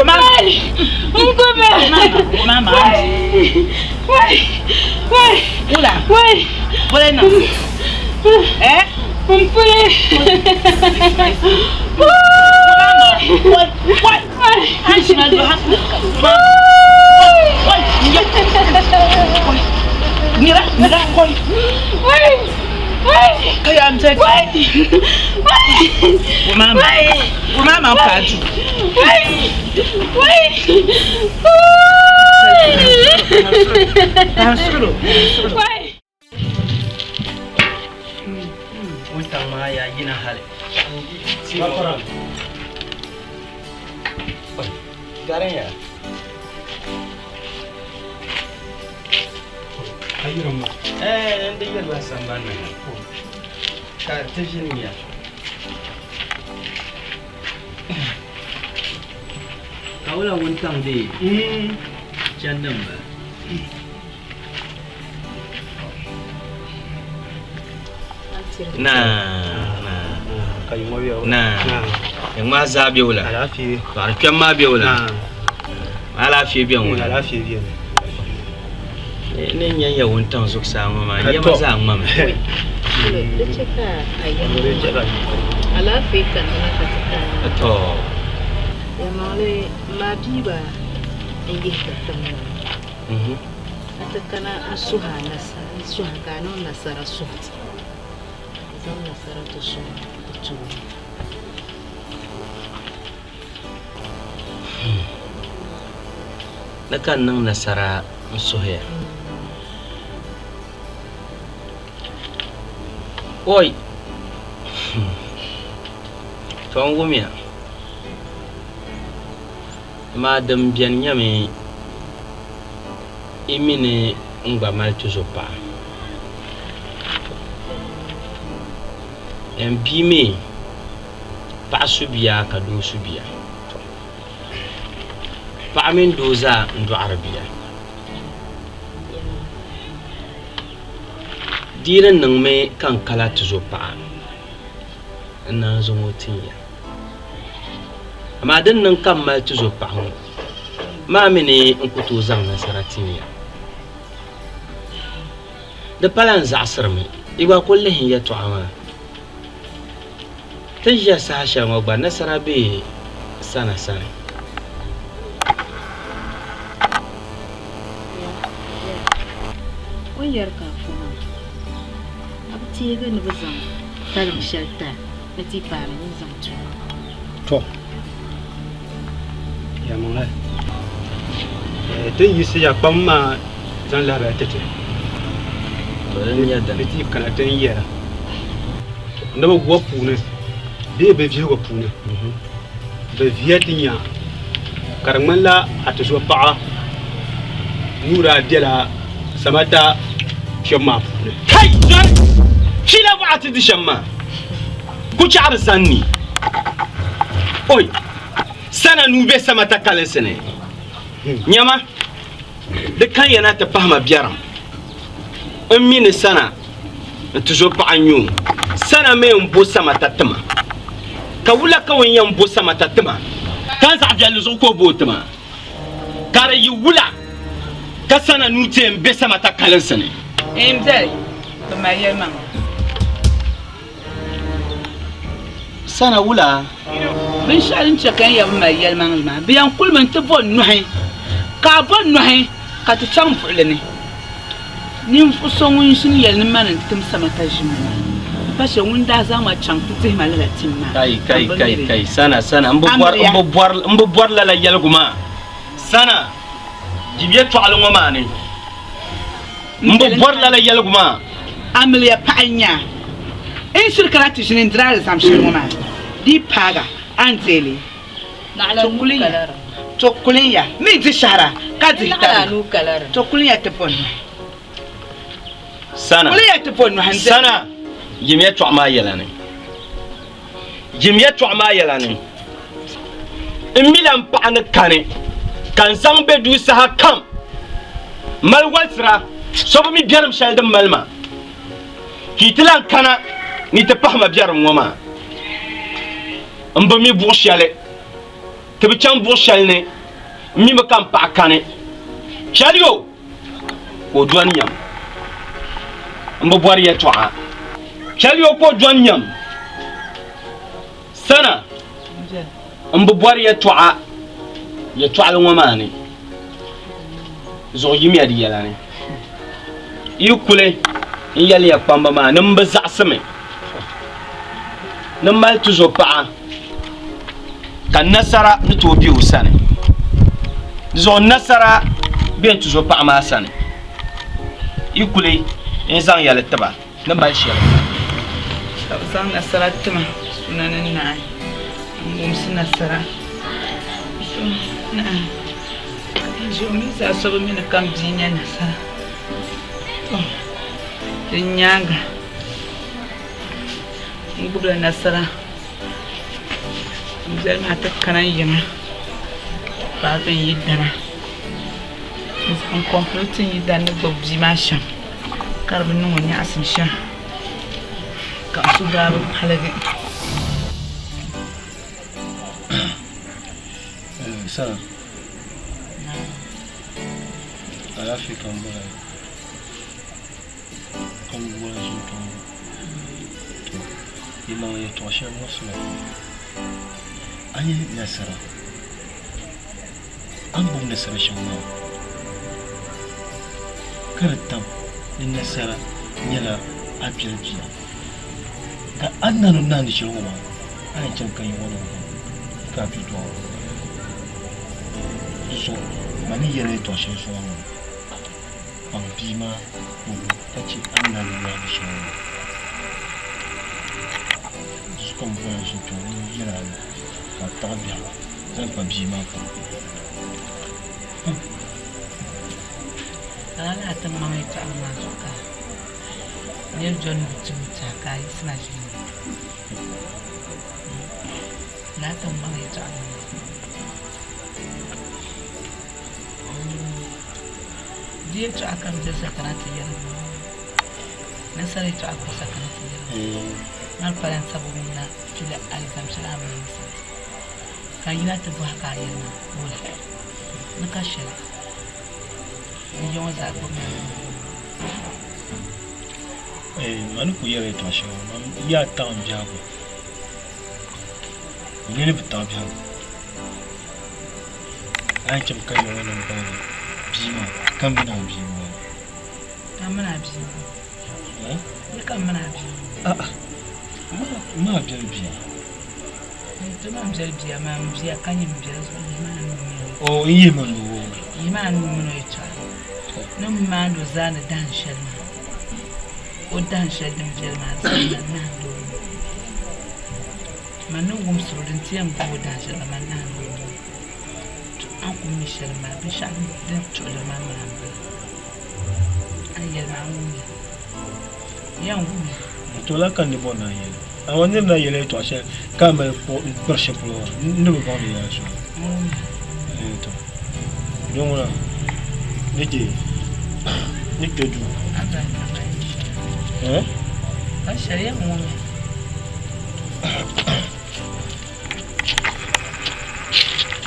Maraba. Wuntaŋ maa yaa yina hali. Garin ya. Eh, n di yɛlila sambani ni ka ti ʒini ya. Ka wula wuntaŋ dee chandi m-bala. Naa naa ya ŋmaa zaa be wula dɔɣiri kpɛm maa be wula alaafee be ŋuna ni n nya ya wuntaŋ zuɣusaa ŋɔ maa n yɛma zaa ŋmami Di chɛ ka a yɛm alaafee kanna ka ti kana. To Yɛlimaŋli m ma bia gba n-yihi ti tiŋ ŋɔ ni. A ti kana n-suhi a nasara, n-suhi ka a niŋ nasara suhi ti. N-zaŋ nasara ti sɔŋ ti tooni. Ni ka n niŋ nasara n-suhi ya. Oi! To n wumya. Amaa din beni nyɛmi yi mi ni n gba mali tuzopaɣa. N bia mi paɣa su bia ka doo su bia. Paɣa mini doo zaa n-dɔɣiri bia. Di yi di niŋmi ka n kala tuzopaɣa n naan zaŋ o tin ya. Amaa di ni niŋ ka m mali tuzopaɣa ŋɔ maa mi ni n ku tooi zaŋ nasara tin ya. Di pala n zaɣisirimi, yi gba kul lihi n yɛtɔɣa maa. Ti ni ʒiya saha shɛli ŋɔ gba nasara be sana sani. O ni yɛri ka a fo maa, a bi teegi ni bɛ zaŋ talim shɛli ti a ni ti paai ni nyin zaŋ ti o. Tɔ! Yɛlimaŋli, ti ni yiɣisi ya kpam maa zaŋ lahabali ti ti, ni ti yi kana ti ni yɛra ni bɛ gɔbu puuni bee bɛ vihigu puuni bɛ vihiya ti nya ka di ŋmanila a tizɔpaɣa nuu daa bela Samata kpɛbu maa puuni. Kai! Zɔri! Fiila bɔɣa ti di shɛm maa, ku chaɣiri zani ni. Oi! Sana nuu be Samata kalinsi ni. Nyama, di kan ya na ti pahi ma biɛrim. N mi ni sana n tizopaɣa n-nyɛ o. Sana mi m-bo Samata tima. Ka wula ka o ni yɛn bo Samata tima? Ka n zaɣ viɛlli zuɣu ka o bo o tima. Ka di yi wula ka sana nuu ti yɛn be Samata kalinsi ni? N beli, bɛ mali yɛlimaŋli. Sana wula? Binshɛɣu din chɛ ka n ya bi mali yɛlimaŋli maa, bɛ yɛn kulimi nti bo nɔhi, ka a bo nɔhi ka ti chaŋ buɣili ni. Ninvuɣ so ŋun ʒini yɛli ni mani n-tim Samata ʒim maa, m-pa shɛli ŋun daa zaŋ ma chaŋ ti dihi ma lala tim maa, Kai, ka kai, m bi kai, mi li. kai, Sana, Sana, m bi bɔri, Amiliya. m bi bɔri, m bi bɔri lala yɛligu maa. Sana, di yɛtɔɣili ŋɔ maa ni. M bi bɔri lala yɛligu maa. Amiliya paɣa n-nyɛ a. N shiri kana ti ʒini n-diri alizam shɛli ŋɔ maa, di yi paag a, a ni deei li. To kulinya mi di shɛhira ka dihi tabili. To kulinya ti bo nɔhi. Sana. Kulinya ti bo nɔhi n-diri. Sana, yim yɛtɔɣa maa yɛla ni. Yim yɛtɔɣa maa yɛla ni. N mi la m paɣa ni kani, ka n zaŋ be duu saha kam mali walisira so bi mi biɛrim shɛli din mali ma, ka yi ti lan kana ni yi ti pahi ma biɛrim ŋɔ maa. M bi mi buɣ shɛli, ti bi chaŋ buɣ shɛli ni, m mi mi ka m paɣa kani. Chɛli o! Ka o dɔni nyam. M bi bɔri yɛtɔɣa. Chɛli o ka o dɔni nyam. Sana, M bi bɔri yɛtɔɣa yɛtɔɣili ŋɔ maa ni, zuɣu yimiya di yɛla ni. Yi kuli n yɛli ya kpamba maa ni m bi zaɣisimi ni m mali tuzo paɣa ka nasara ni tooi be o sani. Di zuɣu nasara be n tuzo paɣa maa sani. Yi kuli n zaŋ ya li ti ba. Ni mali shɛli. Ka bɛ zaŋ nasara ti ma suna ni naai n-wumsi nasara so naai ka n ʒi o mini zaa so bi mi ni kam bia nya nasara. Tɔ! Din nyaaŋa n gbubila nasara m biɛli maa ti kana n yiŋa paaki n yi dana n kɔmpiliti n yidana ni gbubi bia maa shɛm. Ka di bi niŋ o nyaɣisim shɛm. Ka n suhu daa bi paligi. Sana, alaafee ka m bɔra ka m bɔra ʒini kpe ŋɔ. To, yimaŋ yɛtɔɣ shɛli muɣisi ma pam. A nya nasara, a ni gbubi nasara shɛm maa, ka di tam ni nasara nyɛla a biɛli bia. Ka a ni naan o naandi shɛli ŋɔ maa, a yɛn chaŋ ka yi ŋɔ niŋ ka a bi dɔɣi o. Di zuɣu ma ni yɛli yɛtɔɣ shɛli zuŋɔ ŋɔ, kpaŋ bia maa gbib o ka chɛ a ni naan o naandi shɛli ŋɔ maa. Di zuɣu ka m bɔri a ʒini kpe ŋɔ ni n yɛl a li ka a taɣi biɛhigu zaŋ kpa bia maa polo. Lala laa tiŋgbɔŋ yɛtɔɣili maa zuɣu ka nir doli ni bɛ ti o tɛha ka a yiɣisi na ʒini ŋɔ. Lala tiŋgbɔŋ yɛtɔɣili maa zuɣu. Di yɛtɔɣa kam bɛ sakana ti yɛli ŋɔ. Nasara yɛtɔɣa ka sakana ti yɛli ŋɔ. Mali pala n sabi ŋuna pili alizam shɛli a mali ni sati. Ka n yina ti bɔhi ka a yɛli ma wula ni ka shɛli n ya ŋɔ zaa gbubi ma ni Ma ni ku yɛli yɛtɔɣ shɛli ŋɔ, man yaa taɣi m biɛhigu. N nini bi taɣi biɛhigu. A yɛn chɛmi ka ya ŋɔ nim baŋ ni bia maa ka m mini a bia m-bala. Ka m mini a bia m-bala. Ni ka m mini a bia m-bala. A'a, m ma biɛli bia. Ti ma m biɛli bia maa, m bia ka nyɛ m biɛli zuɣu yihi ma a nuu mini o. Oo, n yihi ma nuu o. Yihi ma a nuu mini o yɛtɔɣa. Ni m maandi o zaani dahin shɛli maa, o dahin shɛli din viɛli maa di saha man nahindi o nuu. Man ni wumsir o din ti yɛn gbubi o dahin shɛli maa, man nahindi o nuu. To a ni ku mi shɛli m-bala, binshɛɣu din tuɣiliri ma m-bala m-bala. A ni yɛli maa n wumya. N yɛn wumya. N tooi lahi ka n ni bɔri ni a yɛli. Amaa nir na yɛli yɛtɔɣ shɛli ka a mali kpiri shɛli polo maa, n ni bi baŋ di yɛla soli. N wumya. Ɛɛn to, doo ŋuna ni kpe ni kpe duu. A bahi ka bahi ni shɛli. Ɛɛn? Ka shɛli yɛn wumya.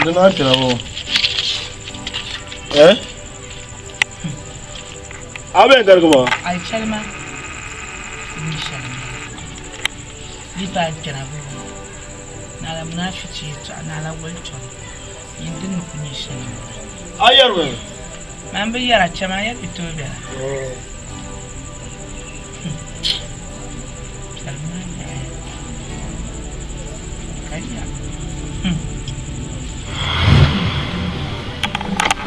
Di naa kpɛna ŋɔ. Ɛɛn? A bɛn garigi ma. A yi chɛli ma mi shɛli m-bala. Yi paai kpɛna bɛ ŋɔ, naala munaafichi yɛtɔɣa, naala woli tɔbu, yin din ni ku nyɛ shɛli m-bala. A yɛrimi? Man bi yɛra, chɛma a yɛli bi tooi bela. Piɛli maa yaɣiya ka ya.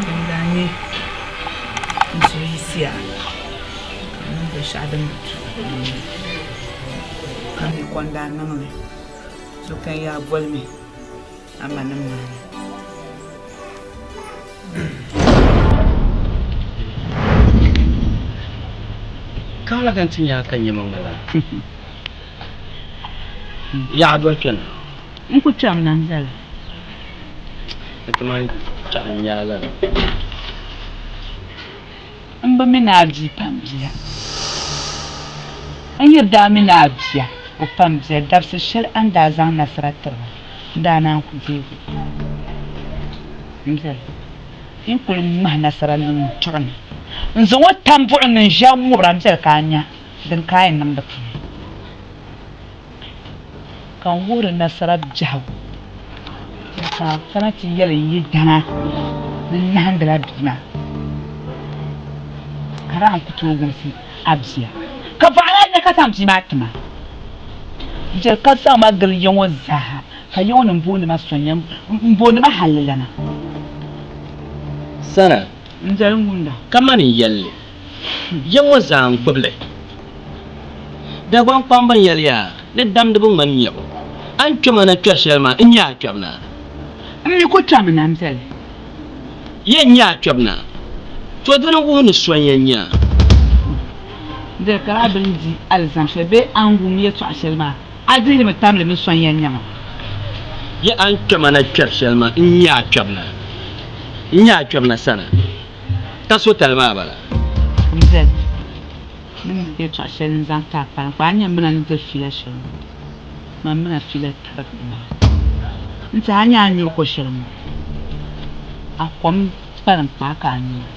Din daa nyɛ n suhu yiɣisiya ka n niŋ binshɛɣu din bi tuhi Ka mi ko n-daa niŋ li, so ka n yaa boli mi a manim maa ni. Kaɣila ka n ti nya ka nyɛ ma ŋmala. Yaɣa doli kpɛna. N ku kpɛri na n-zali. N ti man kpɛri n nya lala. M bi mi ni a bia pam bia. N yi daa mi ni a bia o pam bia dabisi shɛli a ni daa zaŋ nasara tiri ma, n daa naan ku deeg o. M biɛli, n kul ŋmahi nasara niŋ n chuɣu ni n-zaŋ o tam buɣim ni n-ʒiya ŋubira m biɛli ka a nya din ka a yɛn niŋ di puuni. Ka n wuhiri nasara biɛhigu, ka a kana ti yɛli n yidana ni n nahindila bia maa, ka daa n ku tooi wumsi a bia. Ka paɣa daa nya ka zaŋ bia maa ti ma. N-chɛ ka zaŋ ma gili ya ŋɔ zaa, ka ya ŋɔ nim booni ma Sonya, m-booni ma hallilana. Sana. N doli n wumda. Ka mani n-yɛli li, ya ŋɔ zaa n-gbubi li. Dagbaŋ kpamba n-yɛli ya ni damdi bi ŋmani nyabu. A ni kpɛma na kpɛri shɛli maa, n-nyɛ a kpɛbu na. M mi ku kpɛmi na m-beli. Yɛn nyɛ a kpɛbu na. To di ni wuhi ni so n-yɛn nyɛ a. Diri ka a bini di alizam shɛli bee a ni wum yɛtɔɣa shɛli maa, a dihili mi tamli ni so n-yɛn nyɛ ma. Yɛ a ni kpɛma na kpɛri shɛli maa, n-nyɛ a kpɛbu na. N-nyɛ a kpɛbu na sana. Ka so tali maa bala. M-beli. Ni niŋ yɛltɔɣa shɛli n-zaŋ ti a kpaliŋkpaa, a ni yɛn mina ni diri fiila shɛli ŋɔ, man mina fiila tari maa. N-ti a ni a nyuri ko shɛli ŋɔ, a kom kpaliŋkpaa ka a nyura.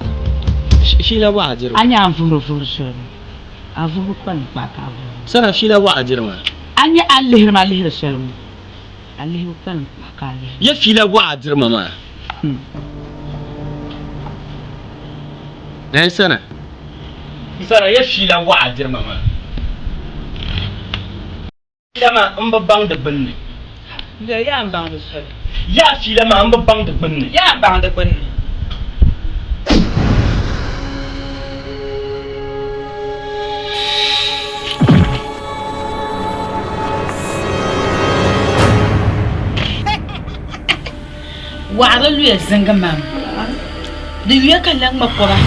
Fiila bɔ a diri A ni a vuhiri vuhiri shɛli ŋɔ, a vuhibu kpaliŋkpaa ka a vuhiri. Sana fiila bɔ a diri maa. A ni a lihiri ma lihiri shɛli ŋɔ, a lihibu kpaliŋkpaa ka a lihiri. Ya fiila bɔ a diri ma maa. Nayi sana. Sana ya fiila bɔ a diri ma maa. Fiila maa m bi baŋ di gbunni. Yaa m baŋ di soli. Yaa fiila maa m bi baŋ di gbunni. Yaa m baŋ di gbunni. Waɣiri luya ziŋgi mam. Di yuya ka lan ŋma kɔba.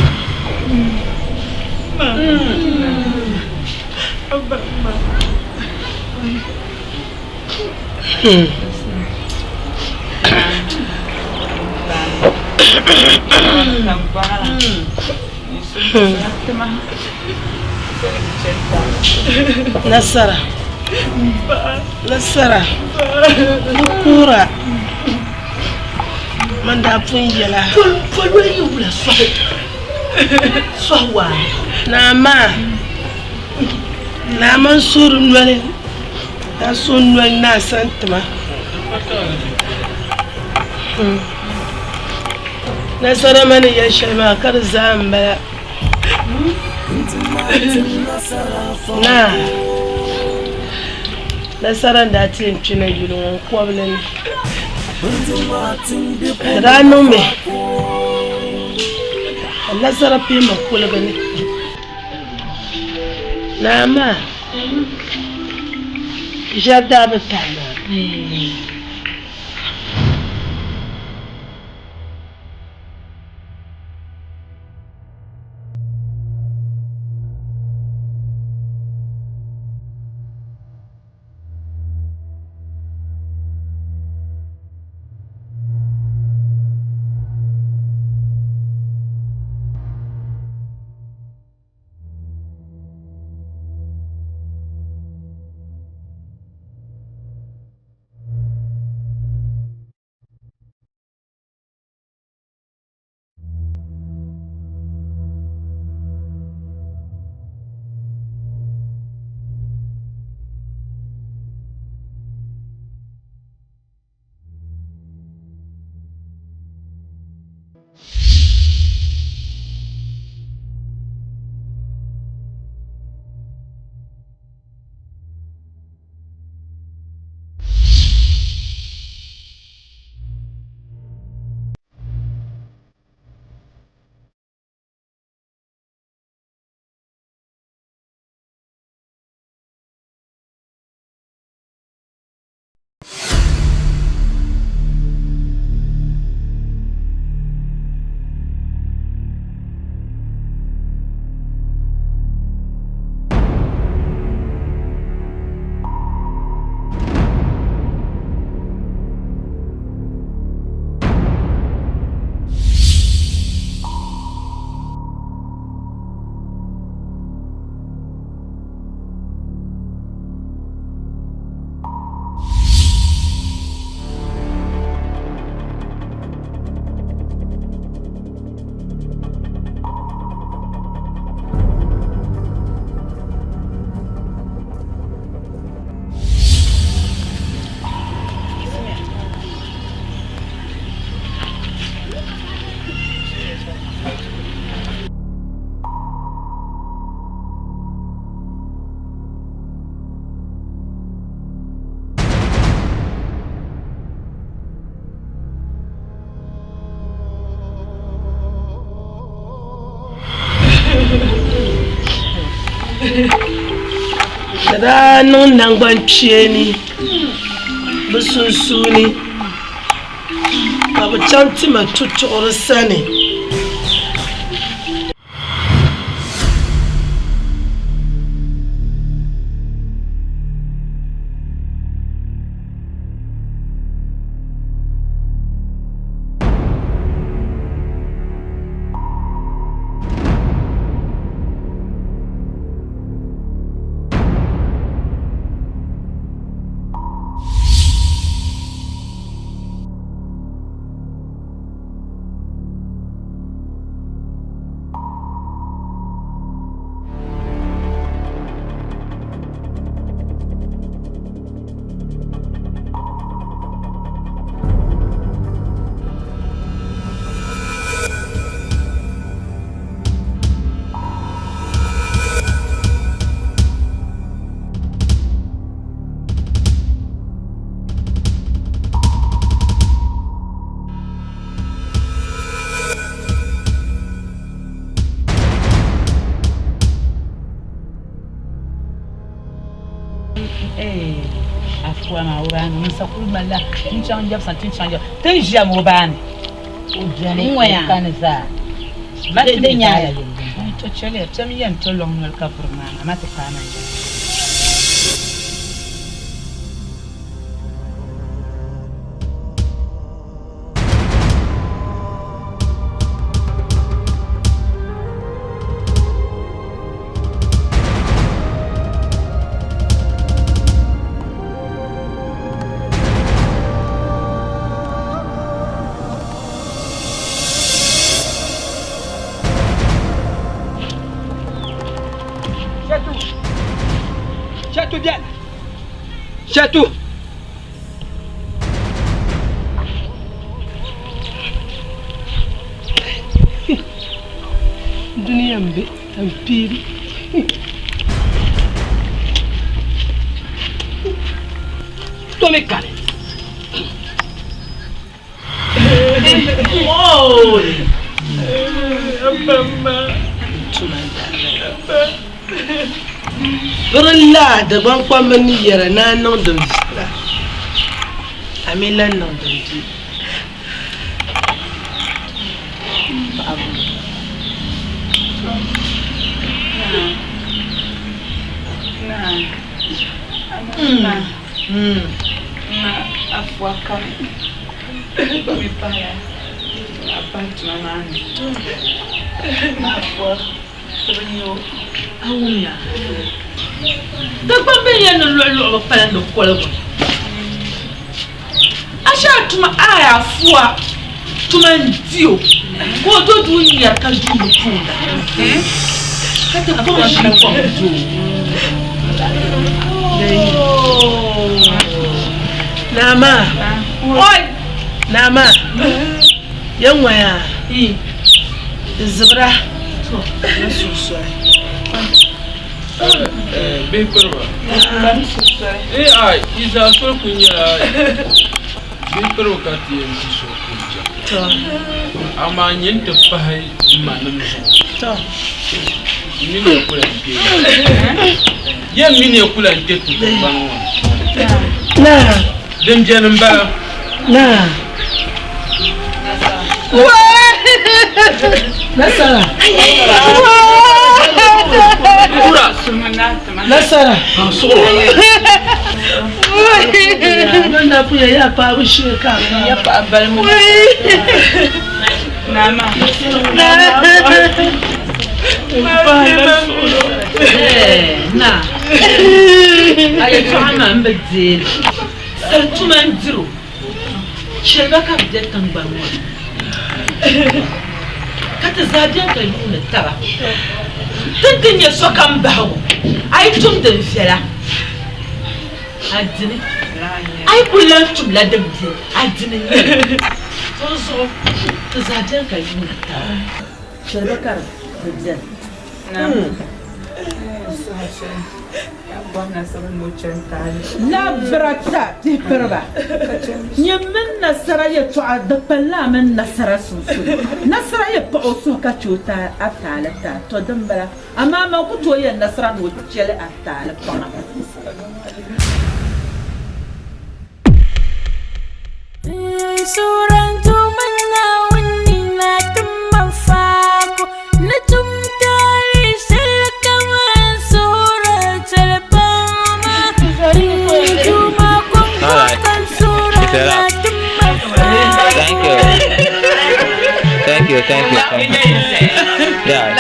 Nasara nasara n kuhira man daa pun yɛla naa maa naa man suhuri noli daa suhi noli ni a sani tima nasara ma ni yɛli shɛli maa ka di zaa m-bala Naa nasara n-daa ti yɛn kpina yuli ŋɔ n-kɔbili ni. Di daa niŋmi ka nasara pihima kuligi ni. Naa maa ʒiɛri daa bi tahi maa. Di daa niŋ naŋgbankpeeni bɛ sunsuuni ka bɛ chaŋ ti ma tutuɣiri sani. Afuwa maa o baani ŋun sa kuli malila tin chaŋ jɛbisa tin chaŋ jɛbisa tin ʒiya ma o baani O beni N ŋɔya. o kani zaa. Ma ti Di mi nyaaya. zaa yɛli. To chɛliya kpɛm yɛn to lɔŋ noli ka vuri maa amaa ti paai man jɛma. Shɛtu bɛni. Shɛtu. Duniya m-be ka m piiri. Tomi kani. Pirinla Dagbaŋ kpamba ni yɛra ni a niŋ din viɛla, a mi lahi niŋ din bi. Ma afuwa kani gba mi pahila a pahi tuma maa ni ma afuwa ti bi nya o. A wumya? Dagbaŋ bɛ yɛn ni luɣi luɣi bi pala ni koligu ni. A shee a tuma a afuwa tuma n-di o ka o do duu n-nyari ka duu bi puunda ka ti kpuɣi ʒii kom di o. Naa maa, oi! Naa maa, ya ŋɔya di zibira na suhu soli. Bihi kpiriba. Ee ai, yi zaa soli kuli nyɛla bihi kpiriba ka ti yɛn di so kuli chaŋ. Amaa nyin ti pahi m manim zuɣu. N mini ya ku lan kpe ya. Ya mini ya ku lan kpe ti tiŋgbani ŋɔ ni. Din beni m-bala. Nasara. Nasara. Banda puya ya paɣabu shee ka ya paɣa balimu. Nama. Na. A yɛltɔɣa maa m bi deei li. Sali tuma n-diri o. Chɛliba ka bɛ be tiŋgbani ŋɔ ni, ka ti zaa beni ka yuuni taba. Ti ni ti nya sokam bahigu, a yi tum din viɛla, a dini, a yi kul lan tumla din be, a dini n-nyɛ li. Dinzuɣu ti zaa beni ka yuuni taba. Chɛliba ka bɛ beni. Labirata pihipiriba nyɛ mini nasara yɛtɔɣa di kpalila a mini nasara sunsuuni. Nasara yi paɣ o suhu ka chɛ o a taali ti a, tɔ dimbala. Amaa man ku tooi yɛli nasara ni o chɛli a taali paŋa. Thank you. Thank you, thank you, thank you. Yeah.